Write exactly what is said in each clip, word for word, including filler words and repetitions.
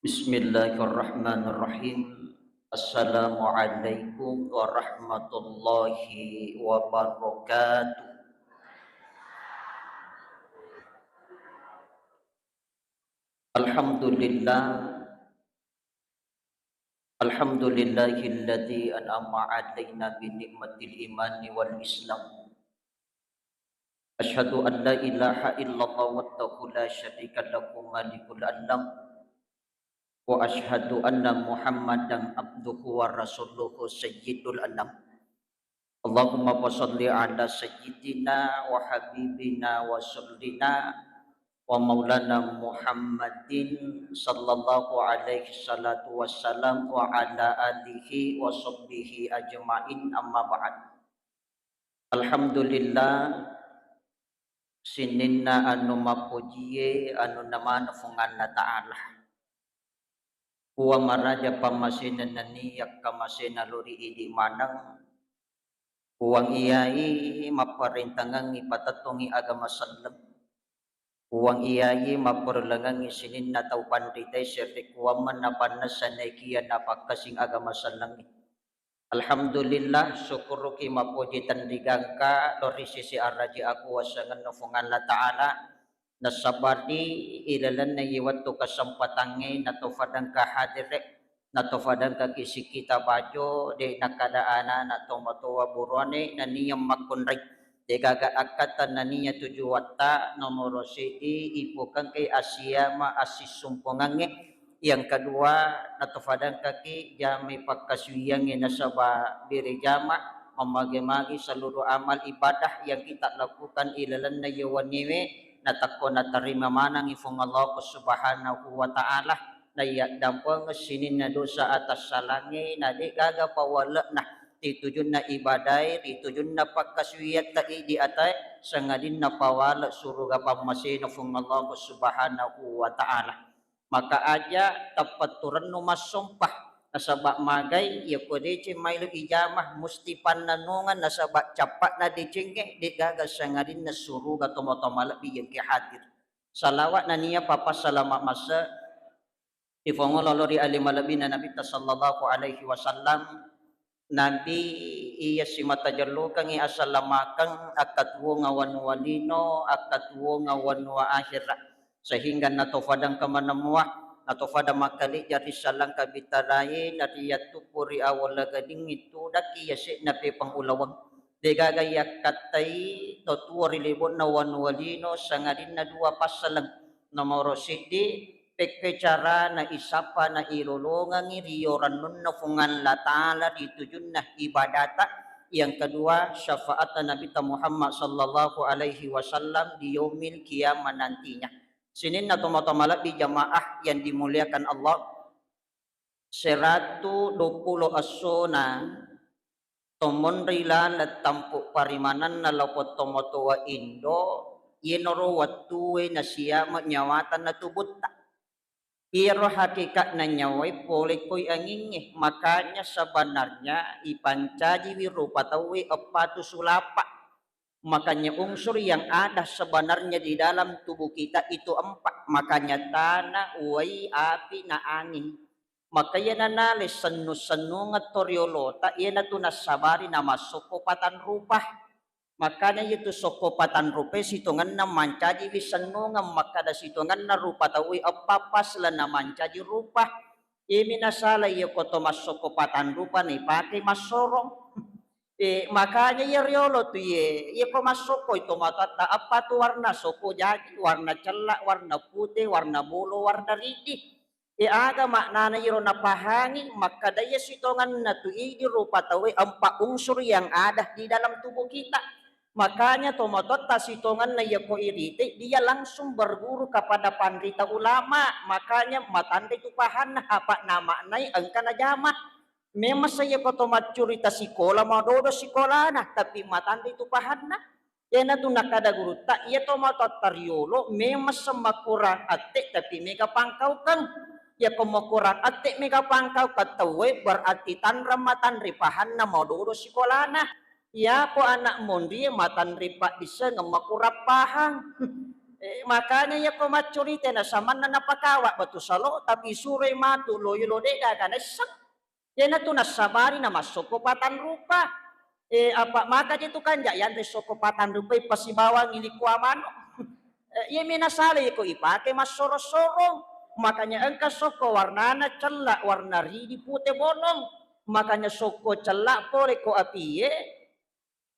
Bismillahirrahmanirrahim. Assalamualaikum warahmatullahi wabarakatuh. Alhamdulillah. Alhamdulillahilladzi an'ama 'alaina bi ni'matil imani wal islam. Asyhadu an la ilaha illallah wahdahu la syarika lahu malikul alam. Wa asyhadu anna Muhammadan abduhu wa rasuluhu sayyidul anam. Allahumma shalli ala sayyidina wa habibina wa rasulina wa maulana Muhammadin sallallahu alaihi salatu wassalam wa ala alihi wa sahbihi ajma'in, amma ba'd. Alhamdulillah, sininna anu mappojie anunna maneng Fuang Allah Ta'ala. Puang maraja pammasena nennia kamasena lao ri idi maneng. Puang iyai mapparentangengngi patettongngi agama selleng. Puang iyai mapparellangengngi sininna tau panritae serrekuammenna pannessa naekia napakkasing agama sellengnge. Alhamdulillah, sukkuruki mapoji tenrigangka lao ri sese araji akuwasangenna Fuang Allah Ta'ala, nasabari ilalenna iye wettu kesempatangnge natofadengka hadere, natofadengkaki sikkita bajo, de nakkada anana tomatoa buruane nennia makkunrai. Degaga akkatta nennia tujuatta, nomoro seddi ipokengkai asiyama assissumpongengnge, yang kedua natofadengkaki jamai pakkasuwiyangnge nasaba bere jama, mammage-mage seluruh amal ibadah yang kita lakukan ilalenna yewenniwe natakko natarima manengngi Fuang Allah Subhanahu wa Ta'ala, nayaddampengeng sininna dosa atassalangnge, na degaga pawale'na ri tujunna ibadae, ri tujunna pakkasuwiatta idi atae, sangadinna pawale suruga pammasena Fuang Allah Subhanahu wa Ta'ala. Maka aja tappetturennu massompa, nasaba magai iyako deceng maelo ijama musti pannennungeng, nasaba cappa'na decengnge degaga sangadinna suruga tomatoa malebbi yengke hadir. Salawat nennia papassalama masse Ipongolo lao ri ale malebbina Nabitta sallallahu alaihi wasallam, Nabi iya simata jellukengngi asalamakeng akkatuwongeng wanua lino, akkatuwongeng wanua akhera, sehingga natofadang kamanemmua, natofadang makkalejja ri salangka bitarae, nariyattuppu ri awo lagadingngi tudakki yase'na pepang ulaweng. Degaga yakkattai to tuwo ri lebo'na wanua lino, sangadinna dua passaleng. Nomoro siddi, pekko carana isappa na ilolongengngi ri yorannunna Fuang Allah Ta'ala ri tujunna ibadata. Yang kedua, syafaatta Nabitta Muhammad sallallahu alaihi wasallam di yaumil qiyamah nantinya. Sininna tomatoa malebbi jamaah yang dimuliakan Allah, seratu duappulo essona to monri laleng tampu parimanenna loppo tomatoa indo, iyanaro wettue nasiame nyawata na tubutta. Iyaro hakikatna nyawae pole koi angingnge, makanya sebenarnya ipancajiwi rupa tauwe eppatu sulapa. Makanya unsur yang ada sebenarnya di dalam tubuh kita itu empat, makanya tanah, uwai, api, na angin. Maka iyana nale sennu-sennungeng to riolota, iyanatu nassabari namassokko patan rupa. Makanya iyatu sokko patan rupae sitongenna mancajiwi sennungeng, makkada sitongenna rupa tauwe eppa pas lana mancaji rupa. Iyami nasala iyako to massokko patan rupa naipake massorong. Eh, makanya iya riolo tu iye, iyako massokkoi tomatoatta, eppa tu warna, sokko jaji, warna cella, warna pute, warna bolo, warna ridi. Eh, aga maknana iyaro napahangi, makkada iya sitongenna tu idi rupa tauwe empat unsur yang ada di dalam tubuh kita. Makanya tomatoatta sitongenna iyako irite, dia langsung berguru kepada panrita ulama. Makanya matanre tu pahanna, apa namaknai engka najama. Memang saja ko to maccurita sikola, madodo sikolana, tapi matanre tu pahanna. Iyanatu nakkada gurutta, iya to matoatta riolo memang semmakurang atte, tapi mega pangkaukeng. Iyako makurang atte mega pangkaukeng tauwe, berarti tanra matanre pahanna, madodo sikolana. Iyako anak monrie matanre paddissengeng, makurang pahang. Eh, makanya iya ko maccurita na samanna napakawa batu salo, tapi suroi matu lo yolo de gaga naisseng. Iyanatu nassabari na massokko patang rupa. Eh, apa maka je tu kanja yanre sokko patang rupa pasibawangi likua mano. Eh, iya mi nasala iko ipake massorong-sorong. Makanya engka sokko warnana cella, warna ridi, pute, bolong. Makanya sokko cella pole ko apie,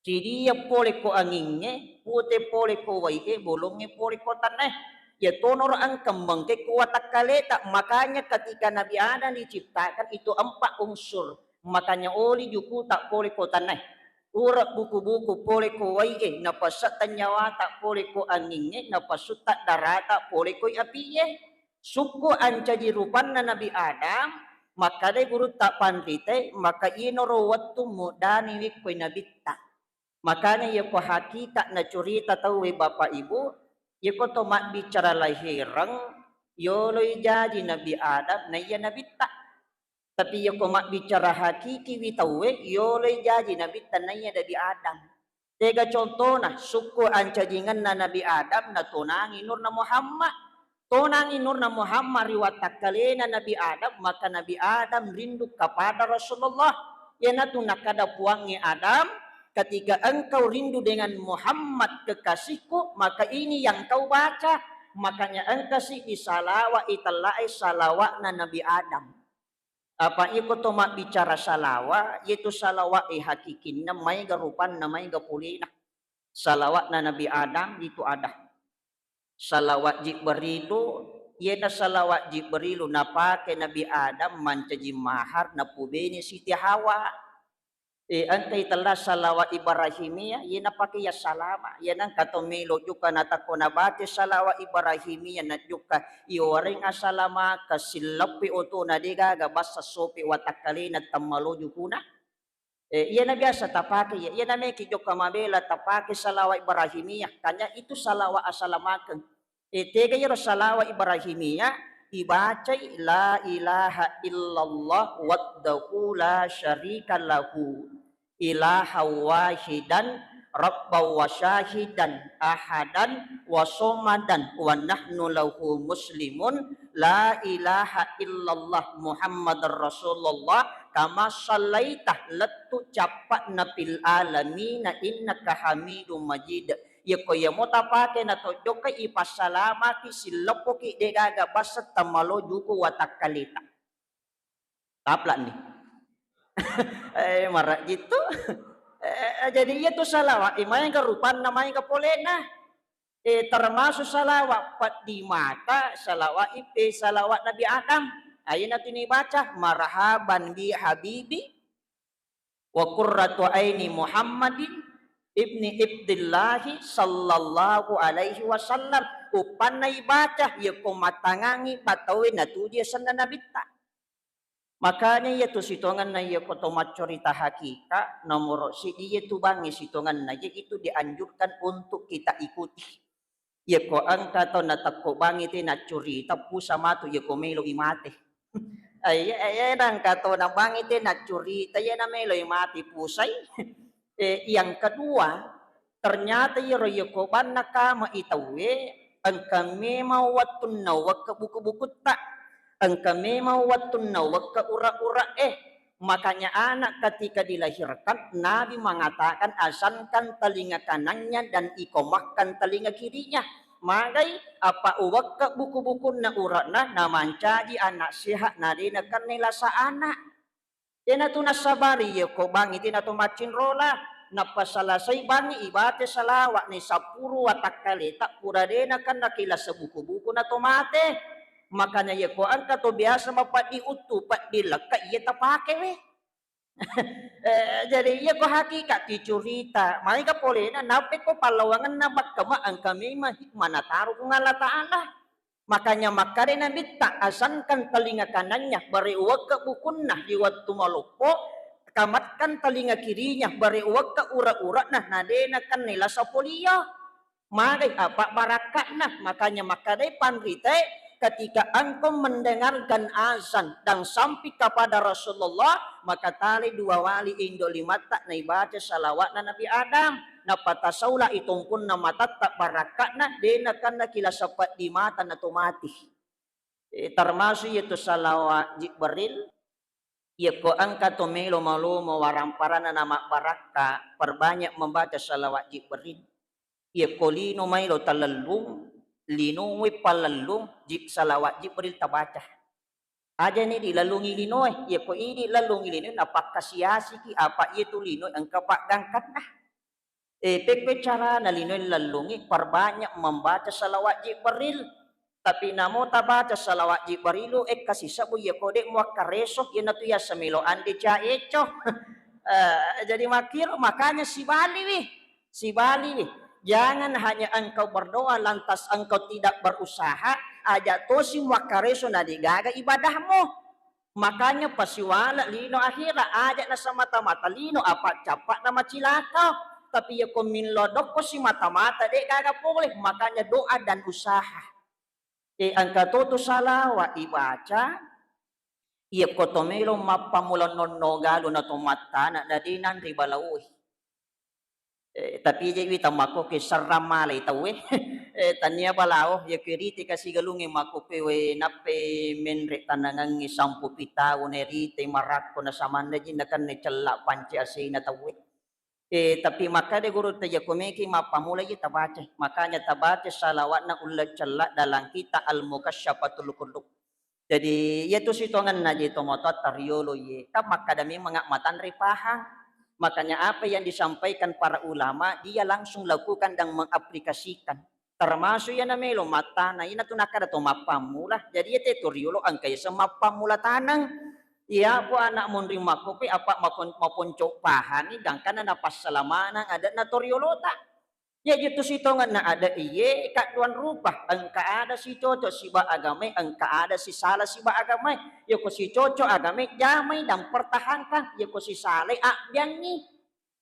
cidia pole ko angingnge, pute pole ko wai'e, bolongnge pole ko tannae. Iya tonoro engka mengke ko watakkaleta. Makanya ketika Nabi Adam diciptakan itu empat unsur. Makanya oli jukuta pole ko tannae. Ura buku-buku pole ko wai'e, napasetta nyawata pole ko angingnge, napasutta darata pole ko apie. Sukku ancaji rupanna Nabi Adam, makkadai gurutta panrite, maka inoro wettu muddani wikkoi nabitta. Makanya iya ko hakika nacurita tauwe Bapak Ibu, iya ko to mabbicara lahireng, yoloi jaji Nabi Adam, na iya nabitta. Tapi iya ko mabbicara hakiki wi tauwe, yoloi jaji nabitta na iya Nabi Adam. Tega contona, sukku ancajingenna Nabi Adam natonangi nurna Muhammad. Tonangi nurna Muhammad ri watakkalena Nabi Adam, maka Nabi Adam rindu kepada Rasulullah. Iyanatu nakada Puangnge, Adam, ketika engkau rindu dengan Muhammad kekasihku, maka ini yang kau baca. Makanya engka siddi salawa itellae salawa'na Nabi Adam. Apa iko to mabbicara salawa, iyatu salawa e hakikinna maega rupanna, maega polena. Salawa'na Nabi Adam itu ada. Salawat Jibrilu, iyena salawat Jibrilu napake Nabi Adam mancaji mahar napubene Siti Hawa. Eh, engka itella salawat Ibrahimiyah, iyena pake ya salama. Iyena engka to melo jukka natakko nabaca salawat Ibrahimiyah najukka iwareng asalamaka silleppe otona degaga bassa sope watakkalena temmalo jukuna. Eh, iyena biasa tapake iya, iyena meki jokka mabela tapake salawat Ibrahimiyah. Kanya itu salawat asalamakeng. Eh, tega iyaro salawat Ibrahimiyah ibacai la ilaha illallah waddahu la syarika lahu ilaha wahidan rabba wa syahidan ahadan wa somadan wa nahnu lahu muslimun la ilaha illallah Muhammadar Rasulullah kama sallaita lettu cappa'na fil alamina innaka hamidum majid. Yekko iyamo tapake natojjokka ipassalamaki silleppoki degaga bassetta malo juku watakkaleta. Taplak ni. Eh, marajittu. Eh, jadi iyatu salawat, eh, maega rupanna, maega polena. Eh, termasuk salawat peddi mata, salawat ipe, salawat Nabi Adam. Aina tu ni baca, marhaban bi habibi wa qurratu aini Muhammadin ibni Ibdillahi sallallahu alaihi wasallam. Uppanna ibaca, yekko matangangi batawe natuju asenna nabitta. Makanya iyatu sitongenna iyako to maccorita hakika, nomoro siddi iyatu bangnge sitongenna, yaitu dianjurkan untuk kita ikuti. Iyako engka to natekko bangngi te naccurita, pusa matu iyako melo i mate. Iya, iya, engka to na bangngi te naccurita, iya na melo i mate, pusai. Eh, yang kedua, ternyata iyaro iyako banna kama i tauwe, engka memang wettunna wekka buku-bukutta, engka memang wettunna wekka ura-ura eh. Makanya anak ketika dilahirkan, Nabi mengatakan, "Azankan telinga kanannya dan ikomakkan telinga kirinya." Magai apa uwekka buku-bukunna ura'na, namancaji anak sehat, nadena kenne lasa anak. Iyanatu nassabari iyako bangngi te nato maccinrola, nappa salasai bangngi ibaca salawat ni sappuru watakkaleta pura dena kennaki lasa buku-buku nato mate. Makanya iyako engka to biasa mapeddi uttu, peddi lekka iya tapake we. Eh, jadi iyako hakikat icurita, maega polena, nappeko pallawangenna bakkama engka memang hikmah nataro Puang Allah Ta'ala. Makanya makkada Nabitta, "Azankan telinga kanannya, bare uwekka bukunna di wettu maloppo, kamatkan telinga kirinya, bare uwekka ura-ura'na, nadena kenne lasa polia." Magai apa barakka'na. Makanya makkadai panritae, ketika engkau mendengarkan azan dan sampai kepada Rasulullah, maka tali dua wali indo limatta naibaca salawatna Nabi Adam. napatasaula i tompunna matatta barakka'na, de' nakennaki lasa peddi mata nato mati. Eh, termasuk iyatu salawat Jibril, iyako engka to melo malomo waramparanna namabbarakka, perbanyak membaca salawat Jibril. Iyako lino maelo talellung, linoe pallellung, ji-, salawat Jibril tabaca. Ajani dilellungi linoe, iyako idi lellungi linoe, napakkasiasiki, apa iyatu linoe engka paggangkanna. Eh, pekkoi carana linoe lellungi, perbanyak membaca salawat Jibril. Tapi namo tabaca salawat Jibrilu, eh, kasi sebbu iyako de' muakkareso, iyanatu yaseng melo ande caeco. Eh, jadi makkiro, makanya sibaliwi, sibaliwi. Jangan hanya engkau berdoa lantas engkau tidak berusaha, aja tosi muakkareso na degaga ibadahmu. Makanya pasiwala lino akhira, aja nasemata-mata lino apa cappa na macilaka. Tapi iyako millo dokko simata-mata degaga pole, makanya doa dan usaha. Eh, engka to tu salawat ibaca, iyako to melo mappammula nonno galu na to mattana, na de' nanre balaoe. Eh, tapi je wita makko ke serrang malai tauwe. Eh, tania balao, iyako irite kasi galunge makko pewe nappe menre tanangangnge sampu pitau nerite marakko na samanna ji nakenna cella panci asena tauwe. Eh, tapi makkada gurutta, iyako meki mappammula iya tabaca. Makanya tabaca salawatna ulle cella dalam kitab Al-Mukasyafatul Qulub. Jadi, iyatu sitongenna je tomatoatta riolo iye, kan makkada memang matanre pahang. Makanya apa yang disampaikan para ulama, dia langsung lakukan dan mengaplikasikan. Termasuk iyana melo mattana, iyanatu nakkada to mappammula. Jadi, iyate to riolo engka yaseng mappammula taneng. Iya, ko anak monri makkopi apa makon-, maponco pahangi, gangkana napassalamanang ade'na to riolota. Iyajitu sitongenna ade' iye kadduang rupa, engka ada sicocok siba agamae, engka ada sisala siba agamae. Iyako sicocok agamae jamai dan pertahankan, iyako sisalai abbiangngi.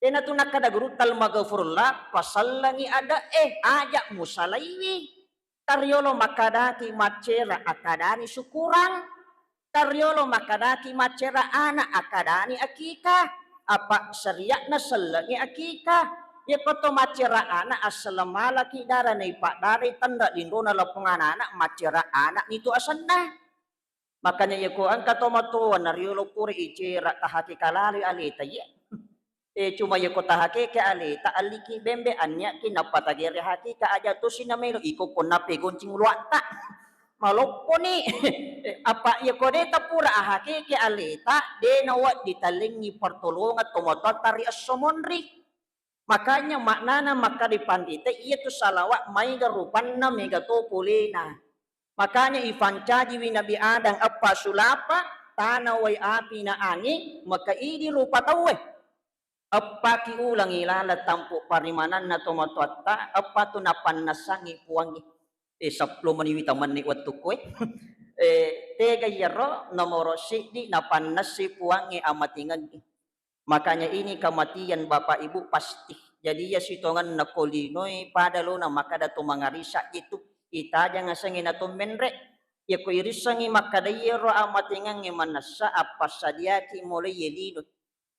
Iyanatu nakkada gurutta Al-Maghfurullah, pasellengi ade'e, aja musalaiwi. Tariolo makkadaki maccera, akkadani syukurang. Tariolo makkadaki maccera ana, akkadani akika. Apa syariatna sellengi akika. Iyako to maccera ana, assaleng malaki dara naipaddarai tenre linrona lapong anana, maccera ana nitu asenna. Makanya iyako engka tomatoa nariolo pura icera, tahakeka laloi aleta iye. Eh, cuma iyako tahakeke aleta, alliki bembe, anniakki nappa tagere hakika, aja tosi namelo iko ponna pegoncing luatta. Malopponi. Apa iyako de tapura ahakeke aleta, de nawedding talengngi pertolongan tomatoatta ri esso monri. Makanya maknana makkada panrita, iyatu salawat maega rupanna, mega to polena. Makanya ifancajiwi Nabi Adam eppa sulapa, tana wai api na anging, maka idi rupa tauwe. Eppaki ulangi laleng tampu parimananna tomatoatta, eppa tu napannassangi Puangnge. Eh, seppulo meniwi tamanni wettukku, eh. Eh, tega iyaro nomoro siddi napannassi Puangnge amatingengki. Makanya ini kematian Bapak Ibu pasti. Jadi iya sitongenna ko linoi pada lona makkada to mangarisa itu, itajang asengnge na to menre. Iyako irissengngi makkada iyaro amatengengnge manessa, appassadiaki mulai iye lino.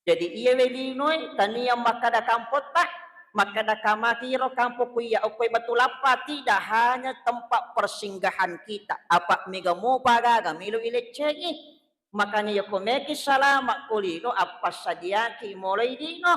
Jadi iyawe linoe tania makkada kampotta, makkada kamaki iro kampokku iya okkoe batu lappa, tidak, hanya tempat persinggahan kita. Apa mega mopa gaga melo ileccengi. Makanya iyako meki salama ko lino, appassadiaki mulai lino.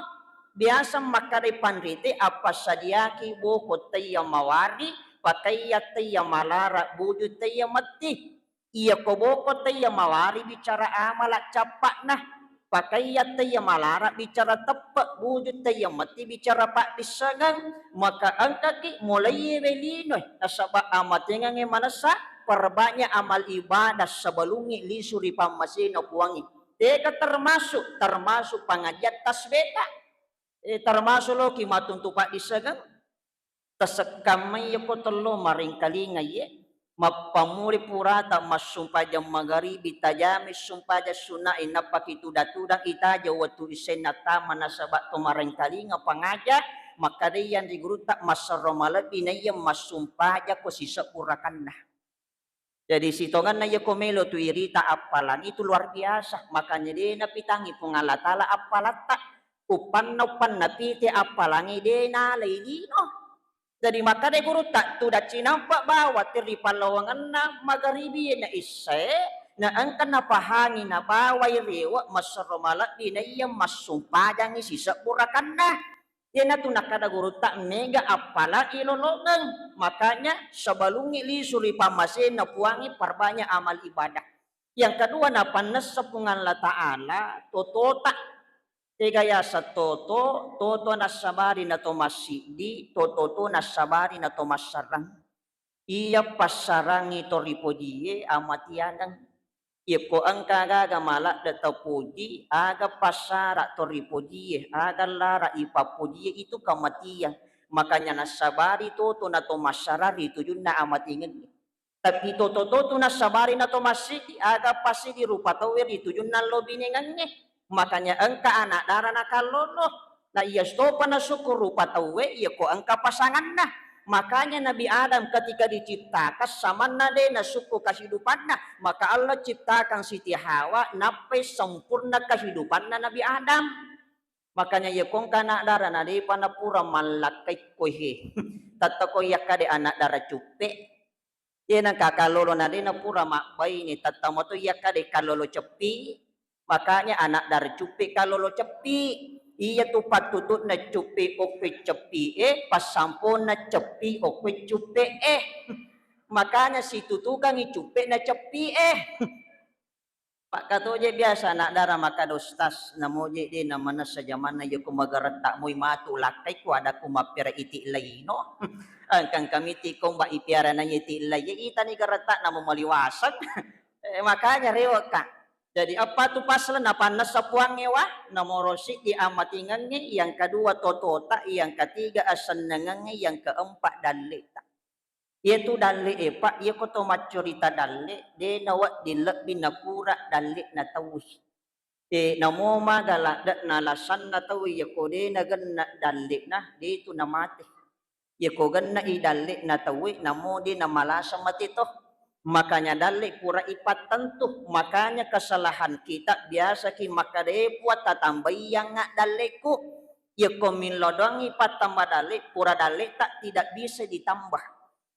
Biasa makkadai panrite, appassadiaki boko taiya mawari, pakaiya taiya malara, buju taiya metti. Iyako boko taiya mawari bicara amala cappa'na, pakaiya taiya malara bicara teppe, buju taiya metti bicara paddissengeng, maka engkaki mulaiye we linoe, nasaba amatengengnge manessa, perbanyak amal ibadah sebelumnge lisu ri pammasena Puangnge. Tega termasuk, termasuk pengajian tasbeta. Eh, termasuk loki matuntu paddissengeng. Tasekkammai yako tello marengkalinga iye. Mappammuli purata massumpajang magaribi, tajami sumpajang sunnae, nappaki tuda-tudang itaja wettu isenna tama, nasaba to marengkalinga pangaja, makkadai yang ri gurutta massero malebbi naiya massumpajang ko sisebbu rakanna. Jadi sitongenna yako melo tu irita appalang itu luar biasa, makanya de napitangi Puang Allah Taala appalatta. Uppanna-uppanna pite appalangi de nalai lino. Jadi makkeda gurutta, tudang cinampa bawang te ri pallawangenna magaribi na issae, na engka napahangi nabawai rewe massero malebbi na iya massumpajangi sisebbu rakanna. Iyanatu nakkeda gurutta, mega appala ilolongeng. Makanya sebelumngi lisu ri pammasena Puangnge, perbanyak amal ibadah. Yang kedua, napannessa Puang Allah Ta'ala totota. Tega yaseng toto, toto nassabari na to massiddi, toto to nassabari na to massarang. Iya passarangi to ripojie amatianeng. Iyako engka gaga maladde tapoji, aga passara to ripojie, aga lara ipappojie, itu kamatiang. Makanya nassabari toto na to massarang ri tujunna amatiangengnge. Tapi toto-toto nassabari na to massiddi, aga passiddi rupa tauwe ri tujunna lo binengengnge. Makanya engka anak dara nakallolo. Na iya stopa nasukku rupa tauwe, iyako engka pasanganna. Makanya Nabi Adam ketika diciptakan, samanna de nasukku kehidupanna, maka Allah ciptakan Siti Hawa, nappai sempurna kehidupanna Nabi Adam. Makanya iyako engka anak dara na depa napura mallakkai kohe. Tattako iyakkade anak dara cuppe. Iye nengka kallolo na de napura mabbaine, tattamo to iyakkade kallolo ceppi. Makanya anak dara cuppe kallolo ceppi. Iya tu pattutu'na cuppe okkoe ceppi e, passamponna ceppi okkoe cuppe e. Makanya situtukangi cuppe na ceppi e. Pakkatoje biasa anak dara makkada, "Ustaz, namoje de namanessa jamanna iyako magaretta moi matu lakkai ku adakku mappera iti laino." Engkang kami ti komba ipiara na iti lai, itani garetta namo maliwaseng. Eh, makanya rewekka. Jadi apa tu pasal napannessa Puangnge wa, nomoro siddi amatingengnge, yang kedua totota, yang ketiga asennengengnge, yang keempat dalleta. Iyatu dalle'e, Pak, iyako to maccorita dalle', de nawedding lebbi nakura dalle'na tauwe. E, namo maga ladde'na lasanna tauwe, iyako de nagenna dalle'na, de tu namate. Iyako genna'i dalle'na tauwe, namo de namalasa mate to. Makanya dalle' pura ipattentu. Makanya kesalahan kita, biasaki makkada, "E Puang, tatambaiyangnga dalle'ku." Iyako millau doangngi pattamba dalle', pura dalle'ta tidak bisa ditambah.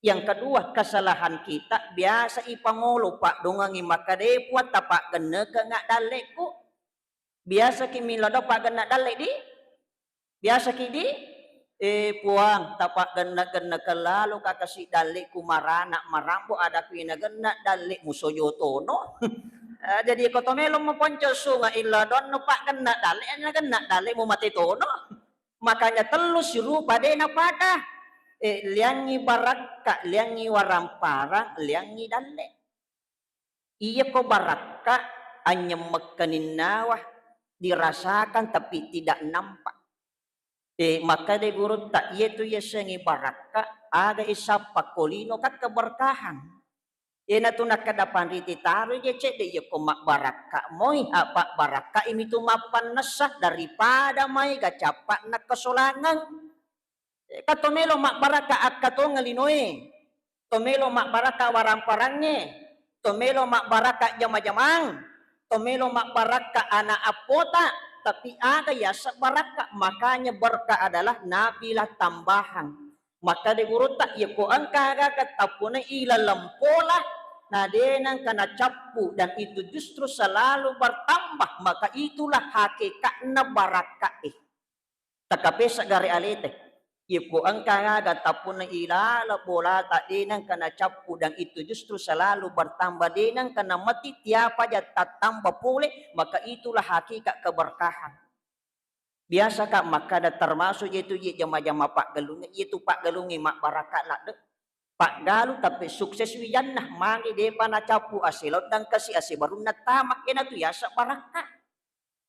Yang kedua, kesalahan kita, biasa ipangolo paddongengngi makkada, "E Puang, tapaggennekengnga dalle'ku." Biasaki millau do paggenna dalle' di? Biasaki di? "E Puang, tapaggenna-gennakeng lalo ka kasi dalle'ku, marana marambo adakku, inagenna dalle' musojo tono." Eh, jadi ko to melo muponco sunga illa donno paggenna dalle', nagenna dalle' mumate tono. Makanya tellu sirupa de napada. Eh, liangngi barakka, liangngi waramparang, liangngi dalle'. Iyako barakka anynyemmekkeninnawa, dirasakan tapi tidak nampak. Eh, makkeda gurutta, iyatu yasengnge barakka, aga isappa ko lino ka keberkahan. Iyanatu nakkeda panriti, taroi je cedde, iyako mabbarakka moi, apa barakka imitu mappannessa daripada maega cappa'na kesolangeng. Eh, ka to melo mabbarakka akkatongeng linoe, to melo mabbarakka waramparangnge, to melo mabbarakka jama-jamang, to melo mabbarakka ana appota, tapi aga yaseng barakka? Makanya berkah adalah nabilah tambahan. Makkeda gurutta, iyako engka aga-aga tapponai ilaleng pola, na de nengka nacappu, dan itu justru selalu bertambah, maka itulah hakikatna barakkae. Takapesa gare alete. Iyako engka aga tappunna ilaleng bolata de nengka nacappu, dan itu justru selalu bertambah, de nengka nameti, tiap aja tattamba pole, maka itulah hakikat keberkahan. Biasa ka makkada termasuk iyatu iye jama-jama paggalungnge, iyatu paggalungnge mabbarakka ladde. Paggalu tapi sukses wijanna, magi depa nacappu ase loddang kasi ase barunna tama, iyanatu yaseng barakka.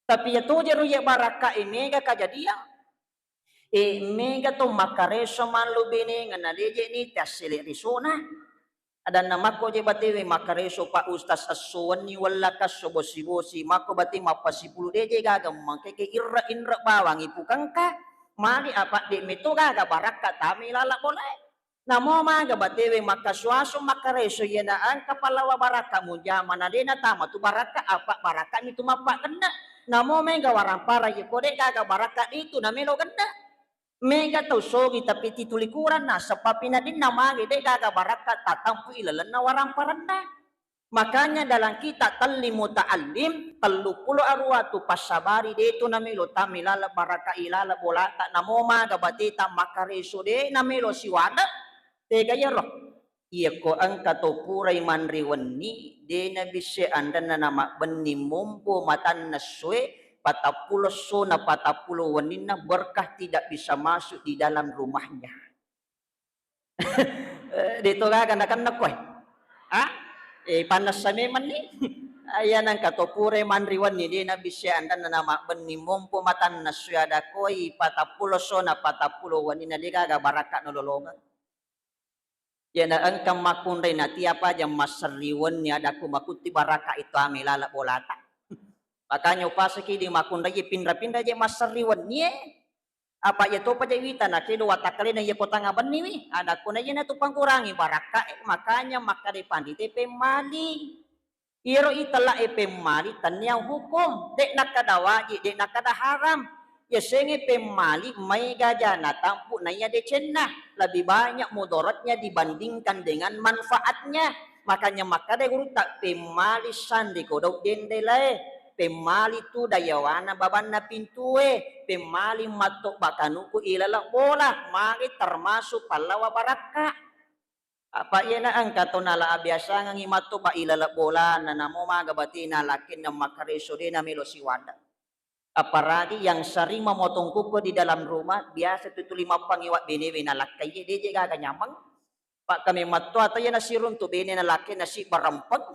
Tapi iya toje ro iye barakka e mega kajadiang. E, mega to makkareso mallu benengenna de je ni tassele risona. Adanna makko je batewe makkareso Pak Ustaz esso wenni wella kasso bosi-bosi, makko bate mappasipulu de je gaga mangke ke irre-inre bawang ipukengka. Magi apa de meto gaga barakka tami lala bolae. Namo maga batewe makkasuasu makkareso, iyana engka pallawa barakka mujama na de natama tu barakka, apa barakka mitu mappaggenna. Namo mega waramparang, iyako de' gaga barakka' de' tu namelo genne'. Mega tau sogi tapi tituli kurang naseng papinadinna magi de' gaga barakka' tatampu ilalenna waramparanna. Makanya dalam kitab Tallim Muta'allim, telluppulo aruwa tu passabari de' tu namelo tami laleng barakka' ilaleng bolata, namo maga bateta makkareso de' namelo siwadde', tega iyaro. Iyako engka to purai manre wenni, de' nabissai anrenna namabbenni mompo matanna essoe, patappulo esso na patappulo wenninna berkah tidak bisa masuk di dalam rumahnya. Eh, de' to gaga nakenna koe. Ah? Eh, pannessa memenni. Iya nengka to purai manre wenni, de' nabissai anrenna namabbenni mompo matanna essoe ada koi patappulo esso na patappulo wenninna de' gaga barakka' nololongeng. Iyana engka makkunrai natiapa aja masserri wenni adakku makutti barakka' itu ame laleng bolata. Makanya upasaki di makkunrai pinra-pinra je masserri wenni e. Apa iya topa je wita nakedo watakkalena iya ko tanga benni wi. Adakku na iyana tu pangkurangi barakka' e, makanya makkadai pandita pemmali. Iyaro itella e pemmali tennia hukum, de' nakkada wajib, de' nakkada haram. Yasengnge pemmali maega ja natampu naiya decenna, lebih banyak mudaratnya dibandingkan dengan manfaatnya. Makanya makkada gurutta, pemmali sanri ko daung jendelae, pemmali tu dayawana babanna pintue, pemmali mattobba kanuku ilaleng bola, magi termasuk pallawa barakka'. Apa iyana engka to nala abiasangengngi mattoba ilaleng bolana, namo maga batena lakkenna makkareso de' namelo siwadde'. Apalagi yang sering memotong kuku di dalam rumah, biasa tu tuli mappangiwa benewe nalakkaie, de' je gaga nyameng. Pakkame mattoa to iyana siruntu benena lakkenna sibba rempeng.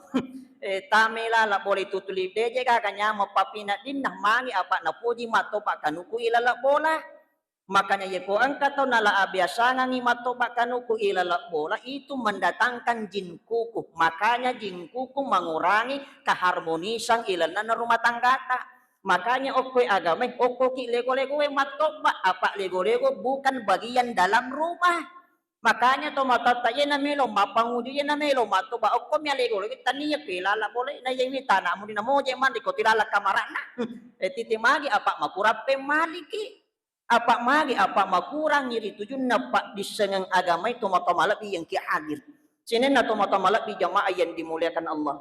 Eh, tame laleng bola tu tuli, de' je gaga nyameng papinadinna, magi apa napoji mattoba kanuku ilaleng bola. Makanya yeko engka tau nala abiasangangngi mattoba kanuku ilaleng bola, itu mendatangkan jin kuku. Makanya jin kuku mengurangi keharmonisan ilaleng rumah tanggata. Makanya okkoe agamae, okkoki lego-legoe mattoba, apa lego-lego bukan bagian dalam rumah. Makanya to matotta iyana melo mappanguju, iyana melo mattoba, okkomi alego-lego tania pe laleng bola, na iyawi tanamu di namoje mandi ko tilaleng kamarana. Eh, titi magi apa makurang pemmaliki. Apa magi apa makurangngi ri tujunna paddissengeng agamai tomatoa malebbi yang ki hadir. Sininna tomatoa malebbi jamaah yang dimuliakan Allah.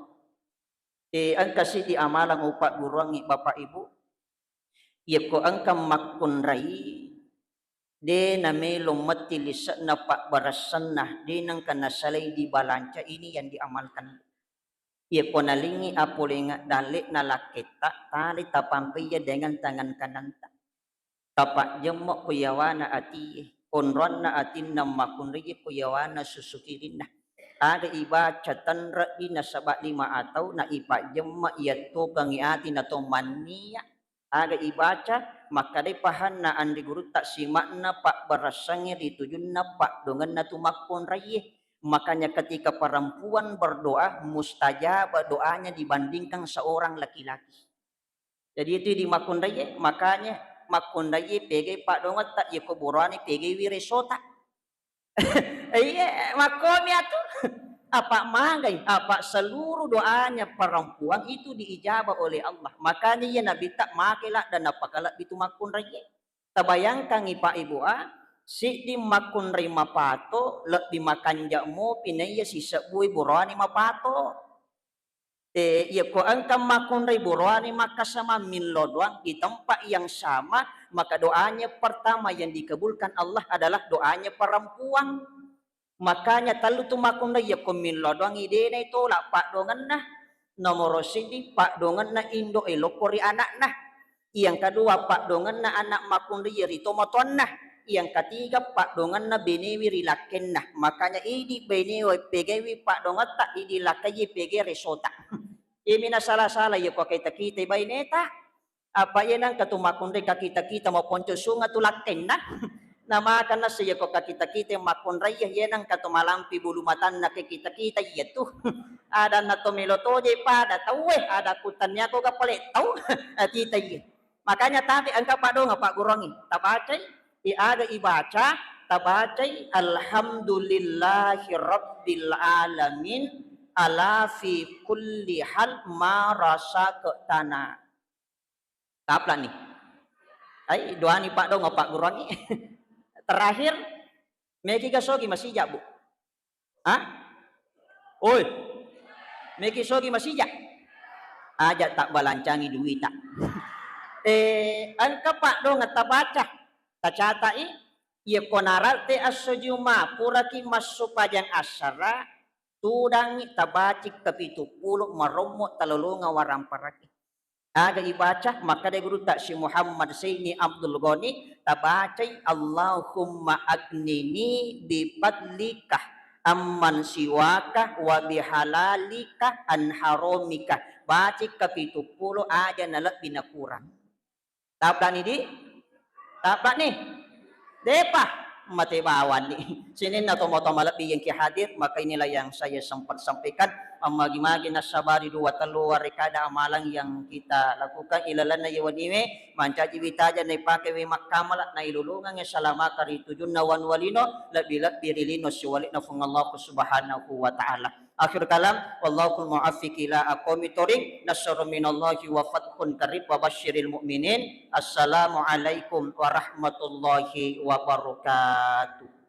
Eh, engka siddi amalang upagguruangngi Bapak Ibu. Yekko engka makkunrai, de namelo metti lise'na pabbaressanna, de nengka nasalai dibalanca, ini yang diamalkan. Yekko nalingi apolengeng dalle'na lakketta, tali tapampeiya dengan tangan kananta. Tapajjemme ko yawana atie, onroanna atinna makkunraie ko yawana susu kirinna. Aga ibaca tenre'di nasaba lima atau na ipajjemme iyattokengngi ati nato mannia. Aga ibaca, makkedai pahanna anri gurutta sima'na pabbaressangnge ri tujunna paddongenna tu makkunraie. Makanya ketika perempuan berdoa, mustajab doanya dibandingkan seorang laki-laki. Jadi itu di makkunraie, makanya makkunraie pegai paddongetta, yeko buroane pegaiwi resota. Iya, makkomi atu. Apa magai? Apa seluruh doanya perempuan itu diijabah oleh Allah. Makanya iya Nabitta make ladda napakalebbi tu makkunraie. Tabayangkangngi Pak Ibu a, siddi makkunrai mapato lebbi makanja mopi naiya sisebbui buroani mapato. Eh, iyako engka makkunrai buroani makkasamang millau doang di tempat yang sama, maka doanya pertama yang dikabulkan Allah adalah doanya perempuan. Makanya tellu tu makkunrai, iyako millau doang idena itolak paddongenna. Nomoro siddi, paddongenna indo e lokko ri anakna. Yang kedua, paddongenna anak makkunrai ri tomatoanna. Yang ketiga, paddongenna benewi ri lakkenna. Makanya idi benewe pegaiwi paddongetta, idi lakkaie pegai resota. Iyami nasala-sala iya ko kita-kita baineta. Apa iya nengka tu makkunrai ka kita-kita maponco sunga tu lakkenna. Namakanna se iya ko ka kita-kita makkunrai iya, iya nengka tu malampi bulu matanna ke kita-kita iya tu. Adanna to melo toje pada tauwe, ada kutanniako ga pale tau. Kita iya. Makanya tabe engka paddongeng pagguruangngi. Tabacai, i aga ibaca, tabacai alhamdulillahi rabbil alamin ala fi kulli hal ma rasaqtana. Taplani. Ai, doani Pak dong, Pak guruangi. Terakhir, meki gasogi masija, Bu. Hah? Oi. Meki sogi masija. Aja tak balancangi duita. Eh, engka Pak dong tabaca. Tacatai, iya konaratte asso Juma, puraki massu pajang assara, tudangi tabaci kapitu pulo marommo talolonga waramparaki. Aga ibaca, makkeda gurutta si Muhammad Saini Abdul Ghani, tabacai Allahumma aghnini bi fadlika amman siwaka wa bi halalika an haromika. Baci kapitu pulo aja nalebbi nakurang. Tabbani di? Tabbani? Depa, mate bawani. Sininna tomatoa malebbi yang ki hadir, maka inilah yang saya sempat sampaikan. Ammagi-magi nassabari dua tellu warekada amalan yang kita lakukan ilalanna yewaniwe, mancaji witaja naipake we makkamala, nailulungang salamaka ri tujunna wanua lino, lebbi-lebbi ri lino siwalina Fuang Allah Subhanahu wa Ta'ala. Akhir kalam, wallahul muwaffiq ila aqwamit thoriq, nasrun minallahi wa fathun qarib wa basyiril mu'minin. Assalamualaikum warahmatullahi wabarakatuh.